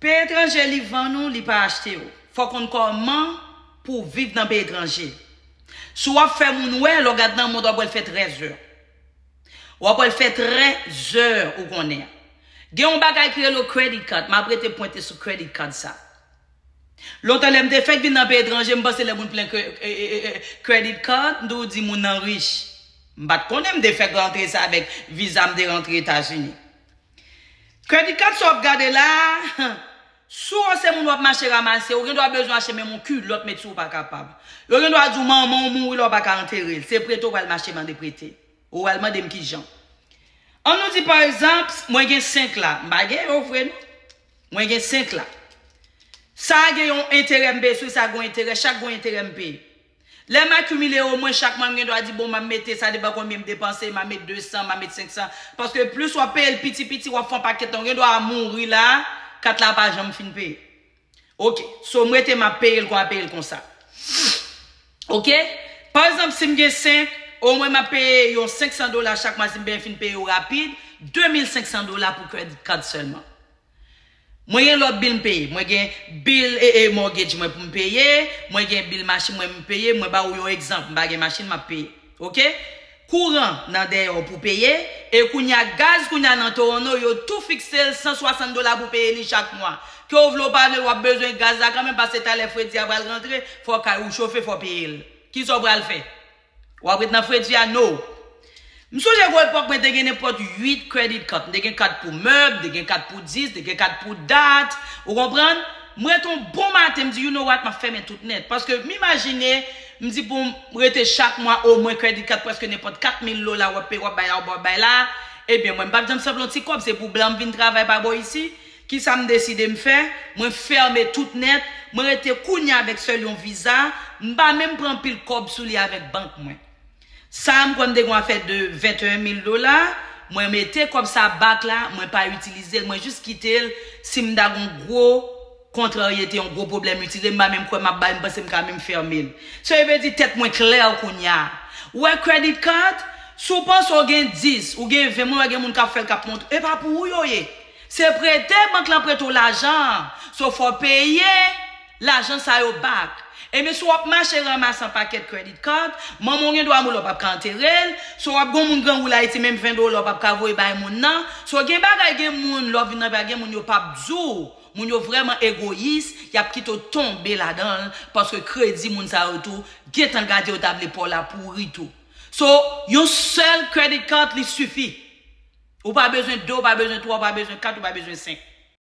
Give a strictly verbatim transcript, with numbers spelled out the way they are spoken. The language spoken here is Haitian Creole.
Peyi etranje li vann ou, li pa achte w. Fò w konn kòman pou w viv nan peyi etranje. Si w ap fè moun wè, lè w gad nan mond, w ap wè l fè trè zè. W ap wè l fè trè zè, ou konnen. Gen yon bagay ki rele credit card, m ap rete pwente sou credit card sa. Lontan lè m te fèk vin nan peyi etranje, m panse lè moun plen cre- e- e- e- credit card, m tou di moun nan rich. M pa t konnen, m te fèk rantre sa avèk viza m te rantre Etazini. Credit card sa w ap gade la, si w se moun w ap mache ranmase, ou gen dwa bezwen achte menm yon kilòt met sou ou pa kapab. Yo gen dwa di w manman w mouri la w pa ka antere l. Se prete w pral mache mande prete. Ou pral mande m kijan. Ann nou di pa egzanp, mwen gen senk la. M pa gen yo vre non. Mwen gen senk la. Sa gen yon enterè m peye sou li, sa gen yon enterè, chak gen yon enterè m peye. Lè m akimile yo, mwen chak mwa m gen dwa di, bon, m ap mete, sa depann konbyen m depanse, m ap met de san, m ap met senk san. Paske plis w ap peye l piti piti, w ap fè yon pakèt tan, ou gen dwa mouri la, kat la pa janm fin peye. Ok, so m rete m ap peye l kon ap peye l konsa. Ok, pa egzanp, si m gen senk, omwen m ap peye yon senk san dola chak mwa, si m byen fin peye yo rapid, de mil senk san dola pou credit card sèlman. Mwen gen lòt bil m peye. Mwen gen bil e, e mortgage mwen pou m peye. Mwen gen bil machin mwen m peye. Mwen ba ou yon egzanp. M pa gen machin m ap peye. Ok? Kouran nan dèyè w pou peye. E kounye a gaz kounye a nan Toronto, yo tou fikse l san swasant dola pou peye li chak mwa. Ke w vle w pa vle, w ap bezwen gaz la kanmenm, paske talè fredi a pral rantre, fò kay ou chofe, fò peye l. Kisa w pral fè? W ap ret nan fredi a? No. M sonje gwo epòk mwen te gen nenpòt uit credit card. M te gen kat pou mèb, m te gen kat pou dis, m te gen kat pou dat. Ou konprann? Mwen ret yon bon maten, m di, you know what, m ap fèmen tout nèt. Paske m imajine, m di pou m rete chak mwa omwen credit card prèske nenpòt kat mil dola w ap peye, w ap bay la, w ap bay la. Ebyen, mwen m p ap janm sanble yon ti kòb, se pou blan m vin travay pa bò isi. Kisa m deside m fè? Mwen fèmen tout nèt, mwen rete kounye a avèk sèl yon viza, m pa menm pran pil kòb sou li avèk bank mwen. Sa a m kwè m te gen yon afè de venteyen mil dola, mwen mete kòb sa back la, mwen pa itilize l, mwen jis kite l, si m ta gen yon gwo kontraryete, yon gwo pwoblèm itilize, m pa menm kwè m ap bay, m panse m ka menm fèmen l. So, e vle di tèt mwen klè kounye a. Ou wè credit card, si w panse w gen dis, ou gen ven, mwen wè gen moun k ap fè l, k ap montre, e pa pou ou yo ye. Se prete, bank lan prete w lajan an. So, fò w peye lajan sa yo back. Ebyen, si w ap mache ranmase yon pakèt credit card, manman w gen dwa mouri la w p ap ka antere l. So, w ap gen yon moun grangou la Ayiti, menm ven dola w p ap ka voye bay moun nan. So, gen bagay, gen moun, lè w vin nan peyi a, gen moun yo p ap di w. Moun yo vrèman egoyis, y ap kite w tonbe ladan l, paske kredi moun sa yo tou, gentan gade yo ta vle pa w la pouri tou. So, yon sèl credit card li sifi. Ou pa bezwen de, ou pa bezwen twa, ou pa bezwen kat, ou pa bezwen senk.